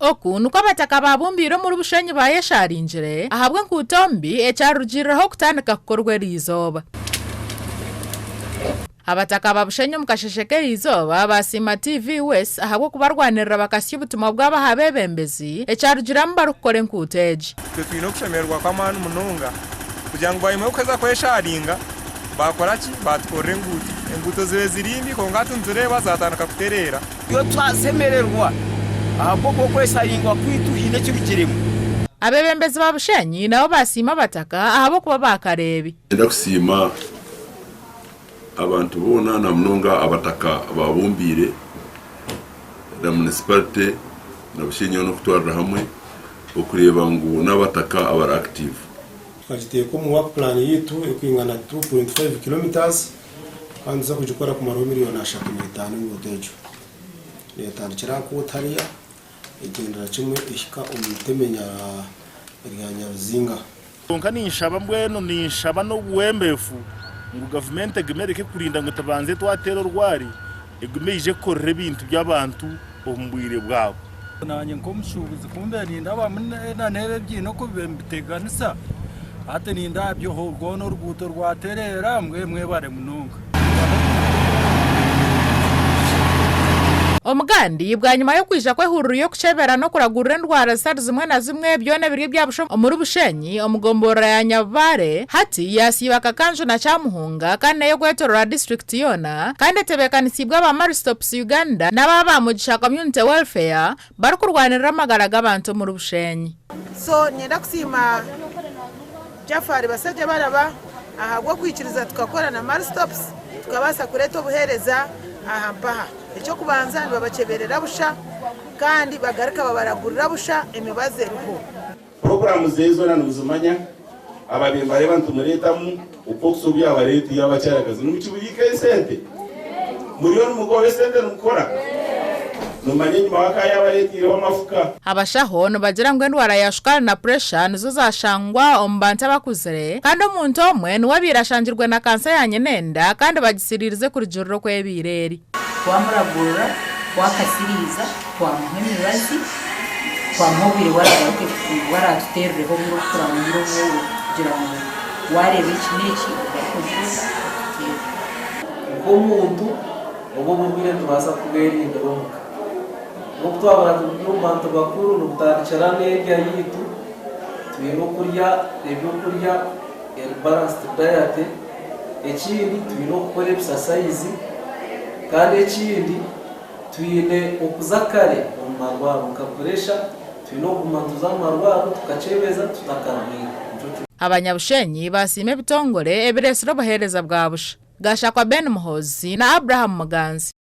Oku nikwo abataka baabumbiire omuri Bushenyi baayesharingire ahabw'enkuuto mbi ekyarugiiriraho kutandika kukorwa eriizooba. Abataka ba Bushenyi omu kasheeshe k'eriizooba baasiima TV West ahabw'okubarwanirira bakasya obutumwa bwabo aha beebembezi ekyarugiramu barikukora enkuuto egi. Itwe twine okushemererwa kw'amaani munonga kugira ngu bwanyima y'okuheza kwesharinga baakora ki? Baatukorera enguuto. Enguuto zibaire ziri mbi kwonka hati nitureeba zaatandika kutereera. Itwe twashemererwa ahabw'okuba okwesharingwa kwaitu haine ekirugiremu. Abeebembezi ba Bushenyi nabo baasiima abataka ahabw'okuba baakareebi. Niinyenda kusiima abantu boona na munonga abataka abaabumbiire na munisiparite na Bushenyi yoona okutwarira hamwe okureeba ngu n'abataka abari active. Tukagiteeka omu work plan yaitu erikwingana 2.5 kilometres kandi nituza kugikora kumaraho miriyoni 35 enguuto egyo. Neetandikira aha kooti hariya egyendera kimwe ehika omu iteme rya Nyaruzinga. Kwonka ninshaba mbwenu ninshaba n'obuwembefu ngu gavumenti egume ereke kurinda ngu tubanze twateera orwari, egume eije kukorera ebintu by'abantu omu bwire bwabo. Naanye nk'omushuubuzi ku mbe nindabamu n'ebi ebiine oku nibiteganisa, hati nindabya rwona oruguuto rwatereera mbwenu mwebare munonga. Omugandi bwanyima y'okwija kw'ehururu y'okukyebera n'okuragurira endwara zitari zimwe na zimwe byona ebiri ebya busha omuri Bushenyi omu gomborora ya Nyabubare, hati yasiiba Kakanju na Kyamuhunga kandi n'ey'okwetorora disiturikiti yoona kandi etebeekanisiibwe aba Marie Stopes Uganda n'aba aba Mugisha Community Welfare barikurwanirira amagara g'abantu omuri Bushenyi. So niinyenda kusiima Jafari Basajjabalaba ahabw'okwikiriza tukakora na Marie Stopes tukabaasa kureeta obuheereza aha mpaha. Eky'okubanza nibabakyeberera busha kandi bagaruka babaragurira busha emibazi eriho. Puroguraamu ze zoona nimuzimanya, ababaire nibareeba nitumureetamu obubokusi obu yaabareetiire abakyarakazi. Nimukibubiika esente? Muriyo nimugoba esente nimukora? Nimumanya enyima we akaba yaabareetiireho amafuka. Abashaho nibagira ngu endwara ya shukaari na puresha nizo zashangwa omu bantu abakuzire kandi omuntu omwe niwe abaire ashangirwe na kansa ya nyinenda kandi bagisiriirize kurugiirira oku ebaire eri. Twamuragurira, twakasiriiza, twamuha emibazi, twamuha obwire obu aragaruke obu aratuteerereho obwire obu turamanyire obu kugira ngu waareeba eki n'eki ogaruke oze otuteerere. Nk'omuntu, obwo oburwaire nitubaasa kubwerindira omuka. Nk'oku twabura turi omu bantu bakuru nibutandikira n'endya yaitu, twine okurya ebyokurya eri balanced diet, ekindi twine okukora ebisasayizi, kandi ekindi twine okuza kare omu marwaro nka puresha, twine okuguma nituza omu marwaro tukakyebeza tutakarwaire. Nikyo. Abanyabushenyi baasiima ebitongore ebireetsire obuheereza bwa busha. Gashakwa Ben Muhoozi na Abraham Muganzi.